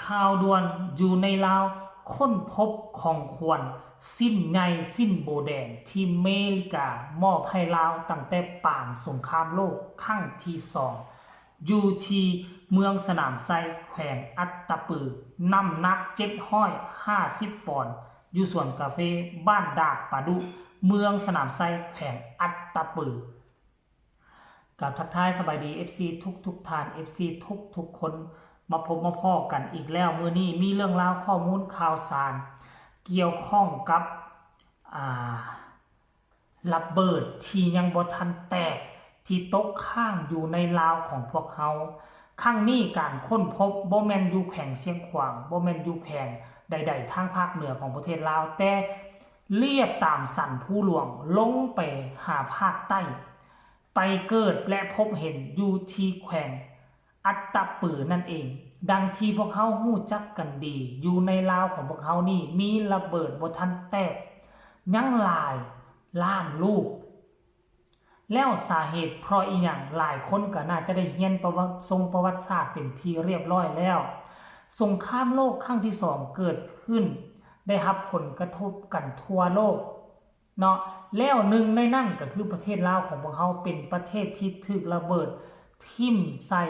ຂ່າວດ່ວນຢູ່ໃນລາວ, ຄົ້ນພົບຂອງຂວັນ ຊິ້ນໃຫຍ່ຊິ້ນໂບແດງ ທີ່ເມລິກາມອບໃຫ້ລາວຕັ້ງແຕ່ປາງສົງຄາມໂລກຄັ້ງທີສອງ ຢູ່ທີ່ເມືອງສະໜາມໄຊ ແຂວງອັດຕະປື, ນ້ຳໜັກເຈັດຮ້ອຍຫ້າສິບປອນ, ຢູ່ສວນກາເຟບ້ານດາກປາດຸ, ເມືອງສະໜາມໄຊ ແຂວງອັດຕະປື. ກາບທັກທາຍສະບາຍດີ ເອັຟຊີ ທຸກໆທ່ານ ເອັຟຊີ ທຸກໆຄົນ ມາພົບມາພໍ້ກັນອີກແລ້ວ. ມື້ນີ້ມີເລື່ອງລາວຂໍ້ມູນຂ່າວສານກ່ຽວຂ້ອງກັບ ອ່າ ລະເບີດທີ່ຍັງບໍ່ທັນແຕກ ທີ່ຕົກຄ້າງຢູ່ໃນລາວຂອງພວກເຮົາ. ຄັ້ງນີ້ການຄົ້ນພົບບໍ່ແມ່ນຢູ່ແຂວງຊຽງຂວາງ, ບໍ່ແມ່ນຢູ່ແຂວງໃດໆທາງພາກເໜືອຂອງປະເທດລາວ, ແຕ່ລຽບຕາມສັນພູຫຼວງລົງໄປຫາພາກໃຕ້. ໄປເກີດ ແລະ ພົບເຫັນຢູ່ທີ່ແຂວງອັດຕະປືນັ້ນເອງ. ດັ່ງທີ່ພວກເຮົາຮູ້ຈັກກັນດີ, ຢູ່ໃນລາວຂອງພວກເຮົານີ້ ມີລະເບີດບໍ່ທັນແຕກ ຍັງຫຼາຍລ້ານລູກ. ແລ້ວສາເຫດເພາະອີ່ຫຍັງ? ຫຼາຍຄົນກໍໜ້າຈະໄດ້ຮຽນປະຫວັດ ຊົງປະຫວັດສາດເປັນທີ່ຮຽບຮ້ອຍແລ້ວ. ສົງຄາມໂລກຄັ້ງທີສອງເກີດຂຶ້ນ ໄດ້ຮັບຜົນກະທົບກັນທົ່ວໂລກ. ເນາະ ແລ້ວໜຶ່ງໃນນັ້ນກໍຄືປະເທດລາວຂອງພວກເຮົາ ເປັນປະເທດທີ່ຖືກລະເບີດຖິ້ມໃສ່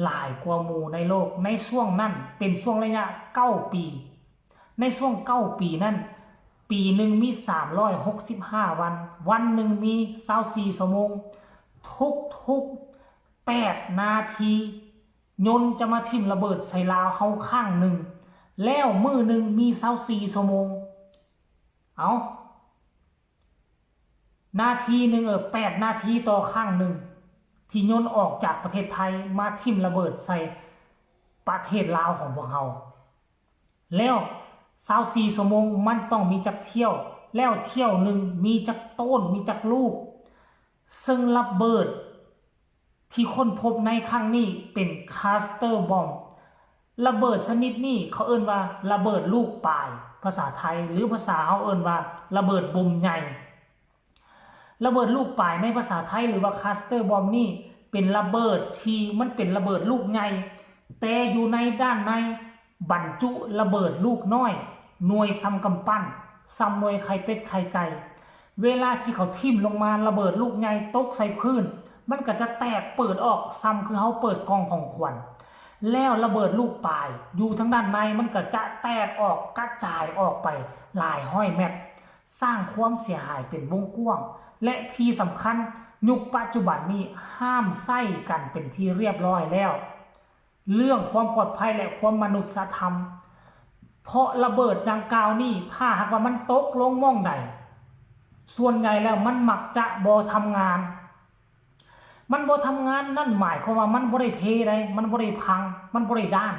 ຫຼາຍກວ່າໝູ່ໃນໂລກ. ໃນຊ່ວງນັ້ນເປັນຊ່ວງໄລຍະເກົ້າປີ, ໃນຊ່ວງເກົ້າປີນັ້ນ ປີໜຶ່ງມີສາມຮ້ອຍຫົກສິບຫ້າວັນ, ວັນໜຶ່ງມີຊາວສີ່ຊົ່ວໂມງ, ທຸກໆແປດນາທີ ຍົນຈະມາຖິ້ມລະເບີດໃສ່ລາວເຮົາຄັ້ງໜຶ່ງ, ແລ້ວມື້ໜຶ່ງມີຊາວສີ່ຊົ່ວໂມງ. ເອົາ ນາທີໜຶ່ງ ເອີ ແປດນາທີຕໍ່ຄັ້ງໜຶ່ງ ທີ່ຍົນອອກຈາກປະເທດໄທມາຖິ້ມລະເບີດໃສ່ປະເທດລາວຂອງພວກເຮົາ. ແລ້ວຊາວສີ່ຊົ່ວໂມງມັນຕ້ອງມີຈັກຖ້ຽວ? ແລ້ວຖ້ຽວໜຶ່ງມີຈັກໂຕ້ນ, ມີຈັກລູກ? ເຊິ່ງລະເບີດ ທີ່ຄົ້ນພົບໃນຄັ້ງນີ້ເປັນ cluster bomb. ລະເບີດຊະນິດນີ້ເຂົາເອີ້ນວ່າລະເບີດລູກປາຍ ພາສາໄທ ຫຼື ພາສາເຮົາເອີ້ນວ່າລະເບີດບົມໃຫຍ່. ລະເບີດລູກປາຍໃນພາສາໄທ ຫຼືວ່າ cluster bomb ນີ້ ເປັນລະເບີດທີ່ມັນເປັນລະເບີດລູກໃຫຍ່, ແຕ່ຢູ່ໃນດ້ານໃນບັນຈຸລະເບີດລູກນ້ອຍ, ໜ່ວຍສ່ຳກຳປັ້ນ, ສ່ຳໜ່ວຍໄຂ່ເປັດໄຂ່ໄກ່. ເວລາທີ່ເຂົາຖິ້ມລົງມາ ລະເບີດລູກໃຫຍ່ຕົກໃສ່ພື້ນ ມັນກໍຈະແຕກເປີດອອກ ສ່ຳຄືເຮົາເປີດກ່ອງຂອງຂວັນ. ແລ້ວລະເບີດລູກປາຍຢູ່ທາງດ້ານໃນ ມັນກໍຈະແຕກອອກ ກະຈາຍອອກໄປຫຼາຍຮ້ອຍແມັດ, ສ້າງຄວາມເສຍຫາຍເປັນວົງກວ້າງ. ແລະ ທີ່ສຳຄັນ ຍຸກປັດຈຸບັນນີ້ຫ້າມໃຊ້ກັນເປັນທີ່ຮຽບຮ້ອຍແລ້ວ. ເລື່ອງຄວາມປອດໄພ ແລະ ຄວາມມະນຸດສະທຳ, ເພາະລະເບີດດັ່ງກ່າວນີ້ ຖ້າຫາກວ່າມັນຕົກລົງໝ່ອງໃດ, ສ່ວນໃຫຍ່ແລ້ວມັນມັກຈະບໍ່ທຳງານ. ມັນບໍ່ທຳງານ ນັ້ນໝາຍຄວາມວ່າມັນບໍ່ໄດ້ເພໃດ, ມັນບໍ່ໄດ້ພັງ, ມັນບໍ່ໄດ້ດ້ານ,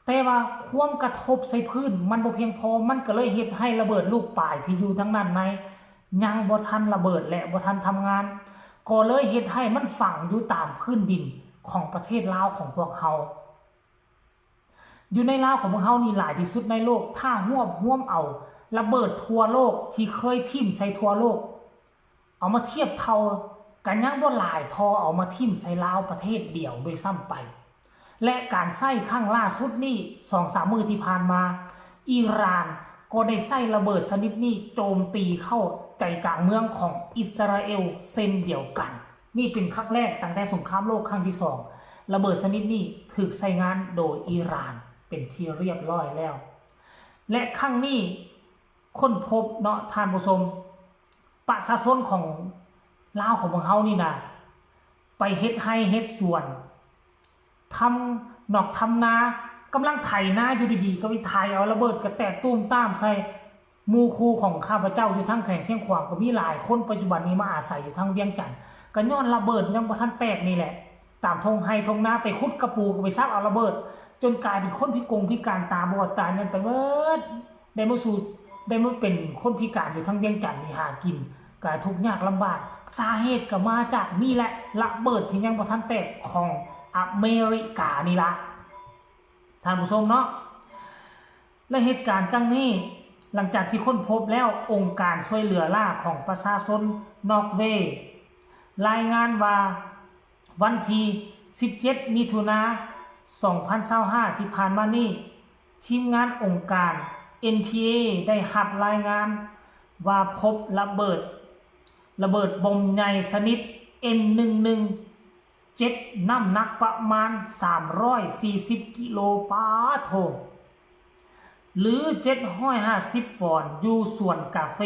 ແຕ່ວ່າຄວາມກະທົບໃສ່ພື້ນມັນບໍ່ພຽງພໍ, ມັນກໍເລີຍເຮັດໃຫ້ລະເບີດລູກປາຍທີ່ຢູ່ທາງດ້ານໃນ ຍັງບໍ່ທັນລະເບີດ ແລະ ບໍ່ທັນທຳງານ, ກໍເລີຍເຮັດໃຫ້ມັນຝັງຢູ່ຕາມພື້ນດິນຂອງປະເທດລາວຂອງພວກເຮົາ. ຢູ່ໃນລາວຂອງພວກເຮົານີ້ຫຼາຍທີ່ສຸດໃນໂລກ, ຖ້າຮວບຮວມເອົາລະເບີດທົ່ວໂລກທີ່ເຄີຍຖິ້ມໃສ່ທົ່ວໂລກ ເອົາມາທຽບເທົ່າ ກໍຍັງບໍ່ຫຼາຍທໍ່ເອົາມາຖິ້ມໃສ່ລາວປະເທດດຽວດ້ວຍຊ້ຳໄປ. ແລະ ການໃຊ້ຄັ້ງລ່າສຸດນີ້ ສອງສາມມື້ທີ່ຜ່ານມາ, ອີຣານກໍໄດ້ໃຊ້ລະເບີດຊະນິດນີ້ໂຈມຕີເຂົ້າໃຈກາງເມືອງຂອງອິດສະຣາເອວເຊັ່ນດຽວກັນ. ນີ້ເປັນຄັ້ງແລກຕັ້ງແຕ່ສົງຄາມໂລກຄັ້ງທີສອງ ລະເບີດຊະນິດນີ້ຖືກໃຊ້ງານໂດຍອີຣານເປັນທີ່ຮຽບຮ້ອຍແລ້ວ. ແລະ ຄັ້ງນີ້ຄົ້ນພົບເນາະທ່ານຜູ້ຊົມ, ປະຊາຊົນຂອງລາວຂອງພວກເຮົານີ້ນະ ໄປເຮັດໄຮ່ເຮັດສວນ ທຳນອກທຳນາ, ກຳລັງໄຖນາຢູ່ດີໆ ກໍໄປໄຖເອົາລະເບີດກະແຕກຕູມຕາມໃສ່. ໝູ່ຄູ່ຂອງຂ້າພະເຈົ້າຢູ່ທາງແຂວງຊຽງຂວາງກໍມີຫຼາຍຄົນ ປັດຈຸບັນນີ້ມາອາໄສຢູ່ທາງວຽງຈັນ ກໍຍ້ອນລະເບີດຍັງບໍ່ທັນແຕກນີ້ແຫຼະ. ຕາມທົ່ງໄຮ່ທົ່ງນາໄປຂຸດກະປູກໍໄປສັບເອົາລະເບີດ ຈົນກາຍເປັນຄົນພິກົງພິການຕາບອດຕາຫຍັງໄປເບີດ. ໄດ້ມາສູ່ ໄດ້ມາເປັນຄົນພິການຢູ່ທາງວຽງຈັນນີ້ ຫາກິນກໍທຸກຍາກລຳບາກ. ສາເຫດກໍມາຈາກນີ້ແຫຼະ ລະເບີດທີ່ຍັງບໍ່ທັນແຕກຂອງອາເມລິການີ້ລະ ທ່ານຜູ້ຊົມເນາະ. ແລະ ເຫດການຄັ້ງນີ້ ຫຼັງຈາກທີ່ຄົ້ນພົບແລ້ວ, ອົງການຊ່ວຍເຫຼືອລ້າຂອງປະຊາຊົນນອກເວລາຍງານວ່າ ວັນທີສິບເຈັດ ມິຖຸນາ ສອງພັນຊາວຫ້າ ທີ່ຜ່ານມານີ້, ທີມງານອົງການ ເອັນ ພີ ເອ ໄດ້ຮັບລາຍງານວ່າພົບລະເບີດ, ລະເບີດບົມໃຫຍ່ຊະນິດ ເອັມ ໜຶ່ງໜຶ່ງເຈັດ ນ້ຳໜັກປະມານ ສາມຮ້ອຍສີ່ສິບ ກິໂລ, ປາໂທ! ຫຼື ເຈັດຮ້ອຍຫ້າສິບປອນ ຢູ່ສວນກາເຟ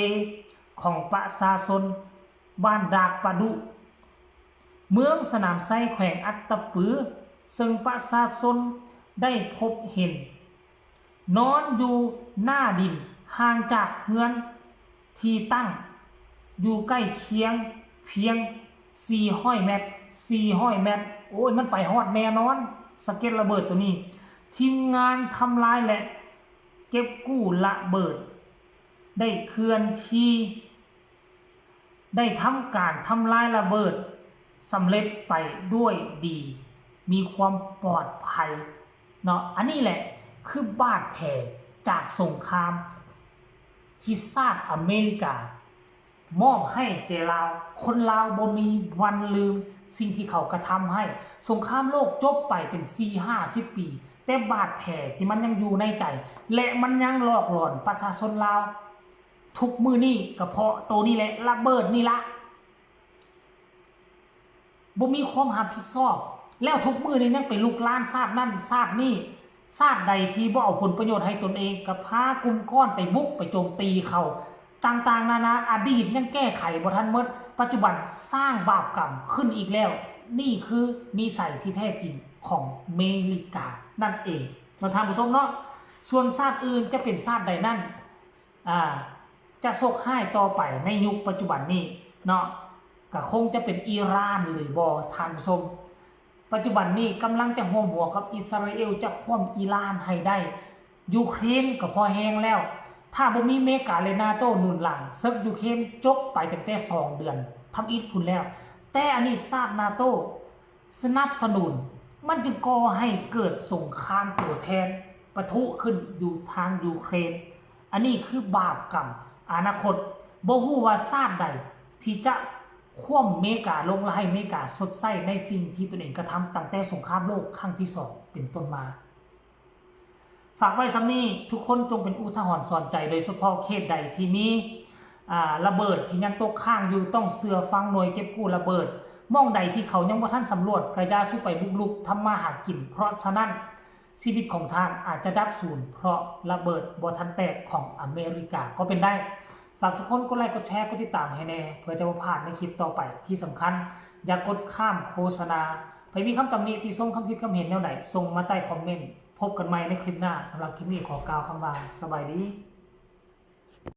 ຂອງປະຊາຊົນບ້ານດາກປະດຸ ເມືອງສະໜາມໄຊ ແຂວງອັດຕະປື, ເຊິ່ງປະຊາຊົນໄດ້ພົບເຫັນນອນຢູ່ໜ້າດິນ ຫ່າງຈາກເຮືອນທີ່ຕັ້ງຢູ່ໃກ້ຄຽງພຽງສີ່ຮ້ອຍແມັດ, ສີ່ຮ້ອຍແມັດ. ໂອ້ຍ, ມັນໄປຮອດແນ່ນອນ, ສະເກັດລະເບີດໂຕນີ້. ທີມງານທຳລາຍ ແລະ ເກັບກູ້ລະເບີດໄດ້ເຄື່ອນທີ່ ໄດ້ທຳການທຳລາຍລະເບີດສຳເລັດໄປດ້ວຍດີ, ມີຄວາມປອດໄພເນາະ. ອັນນີ້ແຫຼະຄືບາດແຜຈາກສົງຄາມທີ່ຊາດອາເມລິກາ ມອບໃຫ້ແກ່ລາວ. ຄົນລາວບໍ່ມີວັນລືມສິ່ງທີ່ເຂົາກະທຳໃຫ້. ສົງຄາມໂລກຈົບໄປເປັນສີ່ຫ້າສິບປີ, ແຕ່ບາດແຜທີ່ມັນຍັງຢູ່ໃນໃຈ ແລະ ມັນຍັງຫຼອກຫຼອນປະຊາຊົນລາວ ທຸກມື້ນີ້ກະເພາະໂຕນີ້ແຫຼະ, ລະເບີດນີ້ລະ. ບໍ່ມີຄວາມຮັບຜິດຊອບ ແລ້ວທຸກມື້ນີ້ຍັງໄປລຸກລານຊາດນັ້ນຊາດນີ້. ຊາດໃດທີ່ບໍ່ເອົາຜົນປະໂຫຍດໃຫ້ຕົນເອງ ກະພາກຸ່ມກ້ອນໄປບຸກໄປໂຈມຕີເຂົາ. ຕ່າງໆນານາ, ອະດີດຍັງແກ້ໄຂບໍ່ທັນໝົດ, ປັດຈຸບັນສ້າງບາບກຳຂຶ້ນອີກແລ້ວ. ນີ້ຄືນິໄສທີ່ແທ້ຈິງຂອງເມລິການັ້ນເອງເນາະທ່ານຜູ້ຊົມເນາະ. ສ່ວນຊາດອື່ນຈະເປັນຊາດໃດນັ້ນ ອາ ຈະໂຊກຮ້າຍຕໍ່ໄປໃນຍຸກປັດຈຸບັນນີ້ເນາະ, ກະຄົງຈະເປັນອີຣານຫຼືບໍ່ທ່ານຜູ້ຊົມ? ປັດຈຸບັນນີ້ກຳລັງຈະຮ່ວມຫົວກັບອິດສະຣາເອວ ຈະຂວ້ຳອີຣານໃຫ້ໄດ້. ຢູເຄຣນກະພໍແຮງແລ້ວ, ຖ້າບໍ່ມີເມກາ ແລະ ນາໂຕໜູນຫຼັງ, ເສິກຢູເຄຣນຈົບໄປຕັ້ງແຕ່ສອງເດືອນທຳອິດພຸ້ນແລ້ວ. ແຕ່ອັນນີ້ຊາດນາໂຕ ສະໜັບສະໜູນ, ມັນຈຶ່ງກໍ່ໃຫ້ເກີດສົງຄາມຕົວແທນປະທຸຂຶ້ນຢູ່ທາງຢູເຄຣນ. ອັນນີ້ຄືບາບກຳອະນາຄົດ, ບໍ່ຮູ້ວ່າຊາດໃດທີ່ຈະຂວ້ຳເມກາລົງ ແລະ ໃຫ້ເມກາຊົດໃຊ້ໃນສິ່ງທີ່ຕົນເອງກະທຳຕັ້ງແຕ່ສົງຄາມໂລກຄັ້ງທີສອງເປັນຕົ້ນມາ. ຝາກໄວ້ສ່ຳນີ້, ທຸກຄົນຈົ່ງເປັນອຸທາຫອນສອນໃຈ, ໂດຍສະເພາະເຂດໃດທີ່ມີ ອາ ລະເບີດທີ່ຍັງຕົກຄ້າງຢູ່, ຕ້ອງເຊື່ອຟັງໜ່ວຍເກັບກູ້ລະເບີດ. ໝ່ອງໃດທີ່ເຂົາຍັງບໍ່ທັນສຳຫຼວດ, ກະຢ່າສູ່ໄປບຸກລຸກທຳມາຫາກິນ, ເພາະສະນັ້ນ ຊີວິດຂອງທ່ານອາດຈະດັບສູນເພາະລະເບີດບໍ່ທັນແຕກຂອງອາເມລິກາກໍເປັນໄດ້. ຝາກທຸກຄົນກົດໄລ, ກົດແຊ, ກົດຕິດຕາມໃຫ້ແດ່ ເພື່ອຈະບໍ່ພາດໃນຄລິບຕໍ່ໄປ. ທີ່ສຳຄັນ, ຢ່າກົດຂ້າມໂຄສະນາ. ໃຜມີຄຳຕຳໜິຕິຊົມ, ຄຳຄິດຄຳເຫັນແນວໃດ, ສົ່ງມາໃຕ້ຄອມເມັນ. ພົບກັນໃໝ່ໃນຄລິບໜ້າ. ສຳລັບຄລິບນີ້ຂໍກ່າວຄຳວ່າ ສະບາຍດີ.